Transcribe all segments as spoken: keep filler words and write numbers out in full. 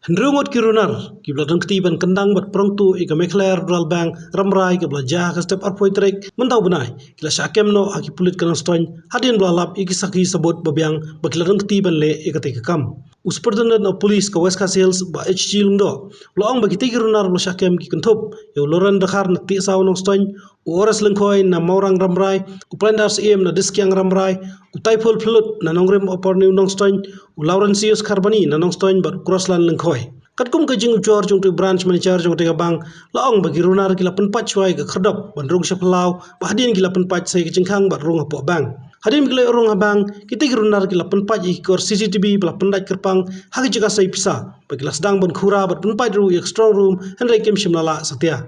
Hynriew ngut ki runar kiba la don kti ban kyndang bad prong tuh ïa ka Meghalaya Rural Bank Rambrai kaba la jia ha ka step arphew tarik mynta u bnai, ki la shah kem noh ha ki pulit ka Nongstoiñ hadien ba la lap ïa ki sakhi sabut ba biang ba ki la don kti ban leh ïa katei ka kam. U Superintendent of Police ka West Khasi Hills, Bah H G Lyngdoh, u la ong ba kitei ki runar ba la shah kem ki kynthup ïa u Loren Dkhar na Tiehsaw, Nongstoiñ, u Ores Lyngkhoi na Mawrang, Rambrai, u Plandar Syiem na Diskiang, Rambrai, u Taipul Phllut na Nongrim Upper New, Nongstoiñ, u Laurentius Kharbani na Nongstoiñ bad u Crossland Lyngkhoi. Katkum ka jingujor jong utei u branch manager jong katei ka bank, la ong ba ki runar ki la pynpait shuwa ïa ka khyrdop ban rung sha phyllaw, ba hadien ki la pynpait sa ïa ka jingkhang bad rung hapoh bank. Hadien ba ki la rung ha bank, kitei ki runar ki la pynpait ïa ki kor C C T V ba la pyndait kyrpang ha ka jaka sei pisa, bad ki la sdang ban khura bad pynpait ruh ïa ka strong room, hynrei kim shym la lah satia.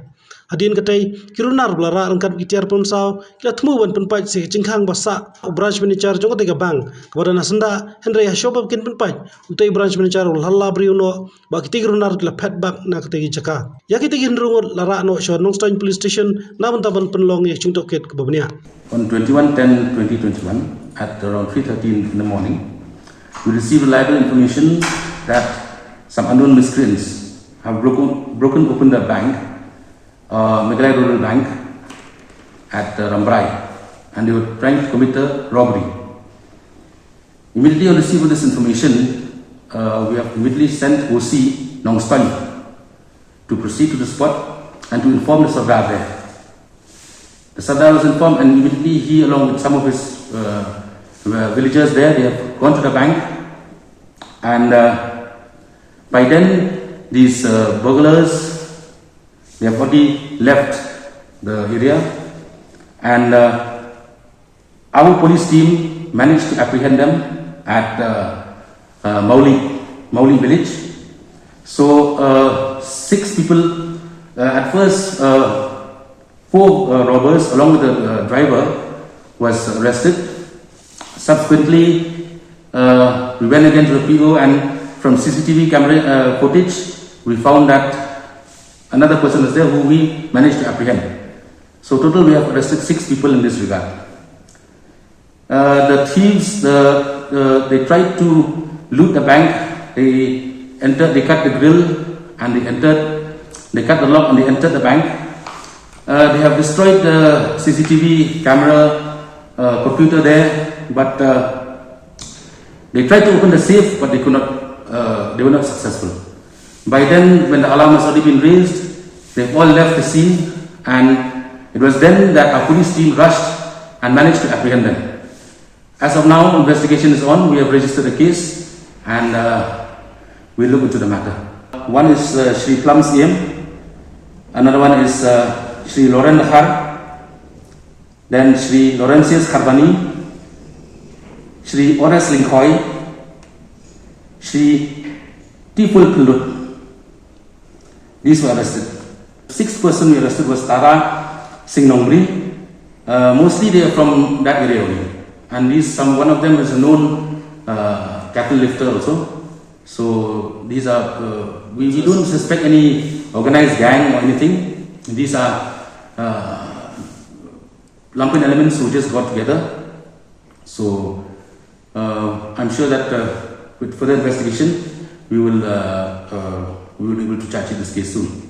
Hadien katei, ki runar ba la rah ryngkat bad ki tiar pynsaw ki la thmu ban pynpait sa ïa ka jingkhang ba sah u branch manager jong katei ka bank kaba don ha syndah, hynrei ha shwa ba kin pynpait, utei u branch manager u la halla briew noh, bad kitei ki runar ki la phet bak na katei ka jaka. Ïa kitei ki hynriew ngut la rah noh sha Nongstoiñ Police Station na bynta ban pynlong ïa ka jingtohkit kaba bniah. On twenty-one ten twenty twenty-one, at around three thirty in the morning, we received reliable information that some unknown miscreants have broken, broken open the bank, uh, Meghalaya Rural Bank at, uh, Rambrai, and they were trying to commit a robbery. Immediately on receipt of this information, uh, we have immediately sent O C Nongstoiñ to proceed to the spot and to inform the Sardar there. The Sardar was informed, and immediately he, along with some of his, uh, uh, villagers there, they have gone to the bank, and, uh, by then these, uh, burglars, they have already left the area, and, uh, our police team managed to apprehend them at, uh, uh, Mauli, Mauli village. So, uh, six people, uh, at first, uh, four, uh, robbers along with the, uh, driver was arrested. Subsequently, uh, we went again to the P O, and from C C T V camera, uh, footage, we found that another person was there who we managed to apprehend. So total, we have arrested six people in this regard. Uh, the thieves, the, the, they tried to loot the bank. They entered, they cut the grill and they entered, they cut the lock and they entered the bank. Uh, they have destroyed the C C T V camera, uh, computer there, but, uh, they tried to open the safe, but they could not, uh, they were not successful. By then, when the alarm has already been raised, they've all left the scene, and it was then that our police team rushed and managed to apprehend them. As of now, investigation is on. We have registered the case, and, uh, we look into the matter. One is, uh, Shri Plum Syiem, another one is, uh, Shri Loren Dkhar, then Shri Laurentius Kharbani, Shri Ores Lyngkhoi, Shri Tipul Phllut. These were arrested. Sixth person we arrested was Tara Singh Nongri. Uh, mostly they are from that area only. And these, some, one of them is a known, uh, cattle lifter also. So these are, uh, we, we don't suspect any organized gang or anything. These are, uh, lumpen elements who just got together. So, uh, I'm sure that, uh, with further investigation, we will, uh, uh, we will be able to charge in this case soon.